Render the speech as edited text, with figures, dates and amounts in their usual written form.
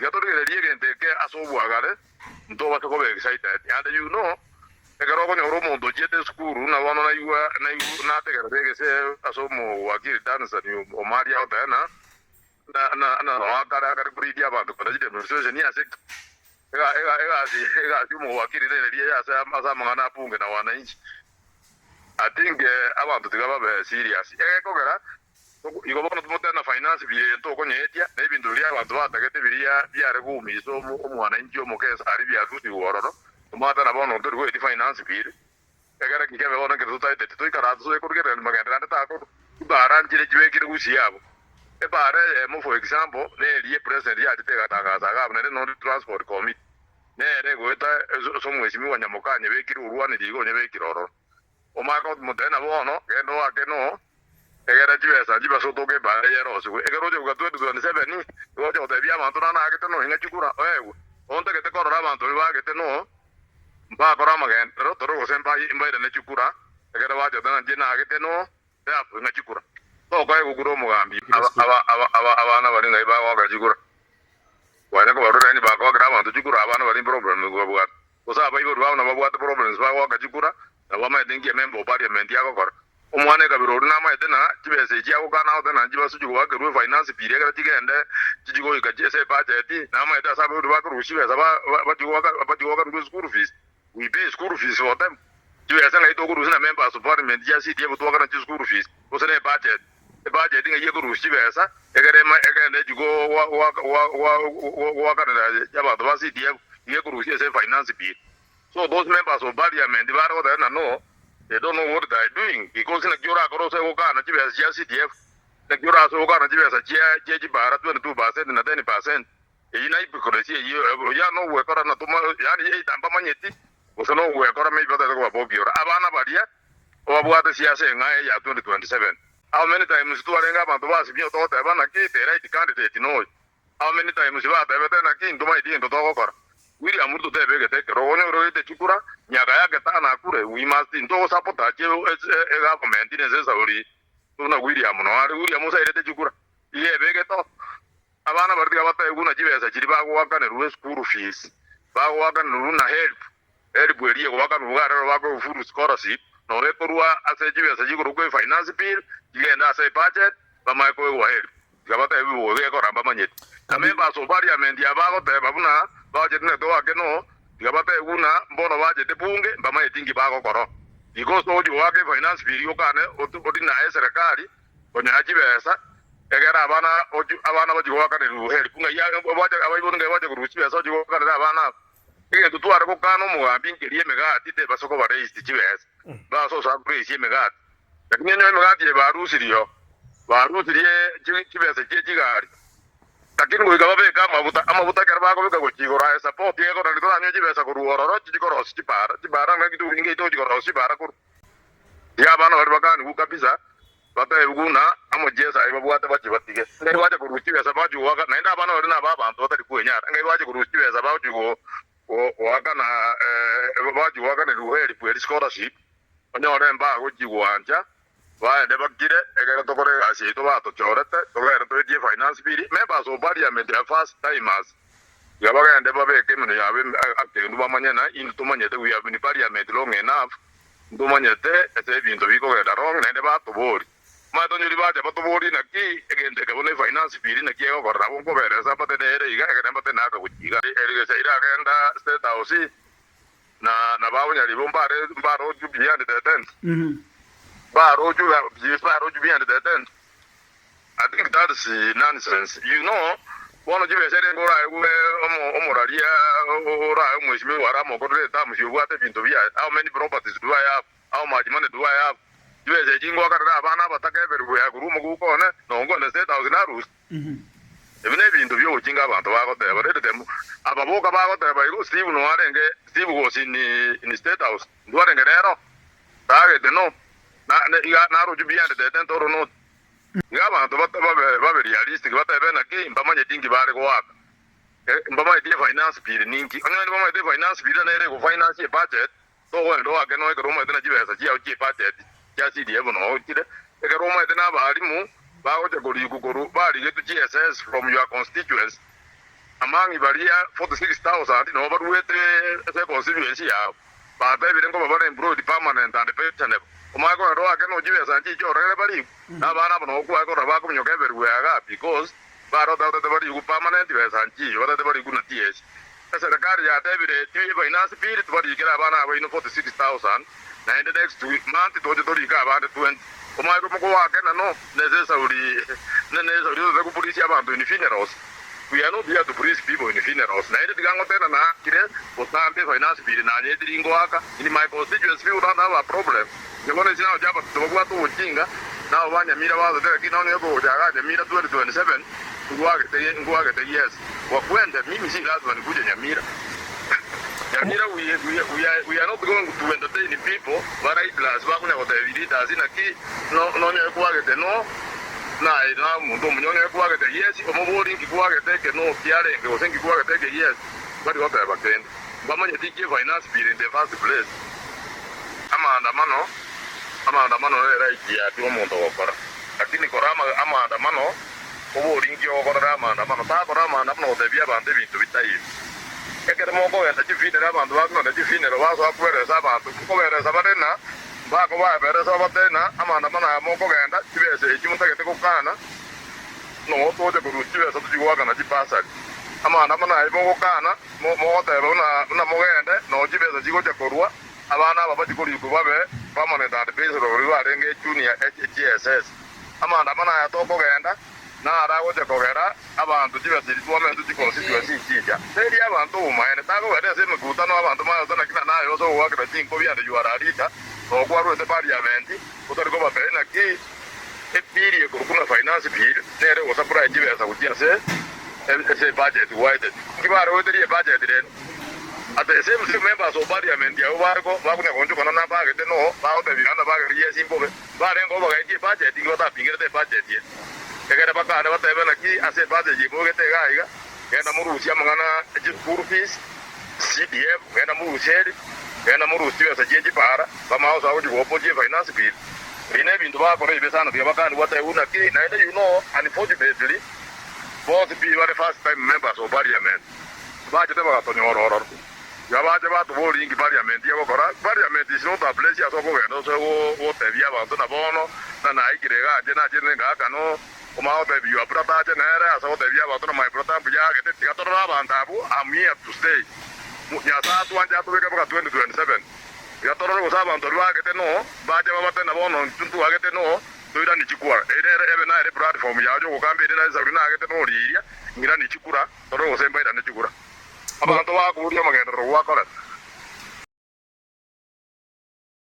Tiga torigererie egento eke ase obwagare, ntobase koba excited. And you know, ekero okonyora omonto ochiete esukuru, na bono naigwa naigu nategerera egese ase omowakili Danson Omari agoteba ng'a na na na noo akare akare kolead abanto kona chidemonstration ase ki? Ega ega egasi egasi omowakili nere eria ase ase amang'ana a bunge na wananchi. I think abanto tiga babe serious. Egekogera Igo bono timote na finance biria egento okonyeetia, na ebinto biria abanto batagete biria biare goumisa omwananchi omoke ense aria biarusigwe ororo, tomwate na bono ntori goetia finance bill, egere ki kebe bono ekero totaete titoikaranse soe korigereria magenderero ande takorwa. Chibara nchire chibekire gusii abwo. Ebara eyemo for example neria epresident yachete egatangasa iga abwo naende nonde transport committee nere egoeta ase omwesimigwa Nyamoka anyebekire orwanire iga onyebekire ororo. Omake omotebie na bono genda oake no Egera chibesa nchibasotoke ebaare yerosigwe. Ekero oche goika 2027, nigo oche gotebia abanto nana agete no ing'a chikura oegwe. Ontagete korora abanto baria bagete no mbakore amagenderero tore gose mbairane chikura, ekero bachete ng'a inche nagete no therefore ing'a chikura. Tokoegwa kura omogambi abana baria ng'ai bagoaka chikura. Kwanya kobarora yaani bakoakera abanto chikura abana baria problem babwate. Gose abaibori babo nababwate problems bagoaka chikura nabo bamaete nki emember of parliament agokora. Omwana ekabira oria namaete na chibesa echi agokana agote na nchibasu chigoakerwa efinance bill ekero chigende chichi goika ase ebudget namaete ase abaibori bakorwa chibesa bachia goakanwa eschool fees we pay school fees for them chibesa ng'ai tokorusia na members of parliament chia CDF twakana chischool fees gose ne ebudget ebudget ng'ai ekorusia chibesa ekere egende echi goakanera abanto ba CDF iga ekorusia ase efinance bill. So those members of parliament bare goteba ng'a no, they don't know what they are doing because naki orakore ose gokana chibesa chia CDF, naki orase gokana chibesa chia chia chibara 22% na 10%, eyio na hypocrisy eyio ya nogwekora na toma yaani either mbamanyeti gose nogwekora maybe batagete kobabobiora. Abana baria obabwate siasa eng'ao eye ya 2027. How many times twarenge abanto ba Azimio togoteba naki the right candidate noyo. How many times batebete naki ntomaeti egento togokora? William Ruto tebegete ekero onye oroete chikura miaka yake tano akure we must ntogosapotache egovernment necessarily buna William no are William osairete chikura iga ebegete oo. Abana baria tiga batebiwe buna chibesa chiria bagoakanerwa eschool fees bagoakanerwa buna help help eria egoakanwa iga rero bakoegwa full scholarship nonya ekorwa ase chibesa chikorokwa efinance bill chigende ase ebudget bamanye koegwa help. Tiga batebiwe bobe gekora mbamanyeti. Na members of parliament aba bagoteba buna bachete network no, tiga batebiwe buna mbono bachete bunge mbamanyeti nki bagokora. Because ogochia goaka efinance bill okane odinae eserekari konyora chibesa egere abana abana bachie goakanerwa help ng'ai abaibori ng'ai bache korusia chibesa bachie goakanera abana aba. Egento tware gokana omogambi nkeria emegati tebasa koba raised chibesa base osoa koraisia emegati. Lakini onye emegati eye barusirie oo, barusirie chibesa chie chigari, lakini goika babeke amabuta, amabuta ekero bakobeka gochia igoro aye support egekora ritoranywe chibesa korwa ororo chichie korosia chibara, chibara ng'aki toringa tochia korosia chibara korwa. Tiga abana baria bakanigwe kabisa, batebiwe buna amochieso aye babwate bachie batige. Ngai bache korusia chibesa bachie goaka, naende abana baria naba abanto batari kwenyara, ngai bache korusia chibesa bachie goakana bachie goakanerwa help eria scholarship, Onyore mbagochia gwancha, baende bakire, ekero tokore egasi yaito batochorete, togende toetie finance bill, members of parliament are first timers, tiga bagende babeke emenwa yabo akendu bamanye na intwe tomanyete we have been in parliament long enough, ntomanyete ase ebinto bikogenda wrong naende batoborie. Omanyete onye riria bacha batoborie naki egento eke bono efinance bill naki egokora nabo nkoberesa mbate nere iga ekero mbate naka gochia iga. Erigecha iragenda state house. Na nababonyaribo mbare mbarochwe behind the tent. Mbarochwe mbarochwe behind the tent. I think that's nonsense. You know, bono chibesa erenge oraegwe omo omoraria orae omweshimiwa are amokorere eterms obwate ebinto biaye. How many properties do I have? How much money do I have? Chibesa echi ngoakanera abana abataka everywhere korwa omoguko one, nongo one State House narusia. Ebi nebinto bi'ogochinga abanto bagoteba. Let them, aba boka bagoteba igo, Steve no arenge, Steve was in, in State House, ntwarenge nero, tagete no, na, na, iga narochwe behind the tent or not. Iga abanto bate, babe, babe realistic, batebe naki, mbamanyeti nki bare goaka. Eh, mbamanyeti efinance bill ninki. Onye naende bamanyete efinance bill nere egofinance ebudget, Togenda oake nonya ekero omanyete na chibesa chiao chi'ebudget chia CDF noo chire, ekero omanyete na abalimu bagocha korikwa korwa barigetwe GSS from your constituency. Among baria 46,000 nabo baruete ase econstituency yabo. Batebire nkoba bare employed permanent and pensionable. Omanye kogenda oake nochie chibesa nchiche orere barigwe. Na abana aba nabo kwaye korora bakominyoka everywhere igaa because barotagete barigwe permanent besa nchiyo batagete barigwe na TSC. Eserekari yatebire tibi finance bill tibarikere abana aba baino 46,000 naende next month toche torike abande 20. Omanye komokoakena no necessary necessary otete kopolisia abanto in funerals. We are not here to please people in funerals. Naende tiga ngotena naakire botambe finance bill nanyetiri ngoaka in my constituency people don't have a problem. Inche bono esi nao chiabato babwate obochinga nabo ba Nyamira basote lakini nonye okogocha igaa Nyamira 2027 ngwagete ngwagete yes wakwende mimi si lazima nikuje Nyamira. Nyamira we, we, we, are, we are not going to entertain people bara idlers bakonya gotebi leaders naki no nonye kwagete no Naye nomonto omonyonge kwagete yes, omobori nki kwagete eke no kiarenge gose nki kwagete eke yes, bari goteba kende. Mbamanyeti ki finance bill in the first place. Amaandamano, amaandamano nere right ya kera omonto gokora. Lakini kora ama amaandamano, obori nki ogokorera amaandamano. Takora amaandamano gotebia abanto ebinto bitaiyo. Ekero mokogenda chifuneral abanto bakogenda chifuneral basoa kweresa abanto, nkoberesa bare na Mbakobaeberesa babatebie ng'a amaandamano aya mokogenda, chibesa echi motagete gokana, noo toche korusia chibesa tochie goakana chibasari. Amaandamano aya mogokana, mogoteba buna buna mogende, noo chibesa chigocha korwa, abana aba bachie korikwa babe permanent and pensionable baria barenge junior HGSS. Amaandamano aya tokogenda, naro agocha kogera abanto chibesa echi twamentwe chiconstituency nchicha. Teri abanto obomaene, takogenda ase emekutano abanto mayote naki na naye ase ogoakera chinkobi ande you are a leader, noo kwarwete parliament otari kobatebia naki ebill ekorokwa buna finance bill nere egosupply chibesa gochia ase ase ebudget gwaeteti. Nki bare goeteria ebudget rende? At the same same members of parliament abwo bare ko bakonya goonchokana na bagete noo bagotebia ande bagete yes mbobe. Barenge obagaetie ebudget inki batapingerete ebudget eye. Ekere bakane batebe naki ase ebudget eye mogete iga iga, genda morusie amang'ana e chischool fees, CDF, genda morusie eri, genda morusie chibesa chie chipara, bamanye gosoa gochia goopposia efinance bill. Ebi nebinto bagokora ebibe sana tiga bakane batebe buna ki, naende you know unfortunately bonsi pi bare first time members of parliament bachete bagatonyora ororo. Iga bache batoborie inki parliament egokora. Parliament is not a place ase okogenda ase gotebia abanto na bono na naikire iga inche nachete ngaka no omanye gotebia your brother ache nere ase gotebia abanto na my brother mbuya agete tiga torore abanto abwo am here to stay. Nyasae atwanche atobeke mpaka 2027 tiga torore gose abanto baria bagete no bache babate na bono intwe ntwagete no toiranie chikura. Eye nere ebe nere platform yao yogokamba ere na esauri nagete noriria ng'iranie chikura torore gose mbairane chikura. Abanto bakoboria amagenderero gwakorete.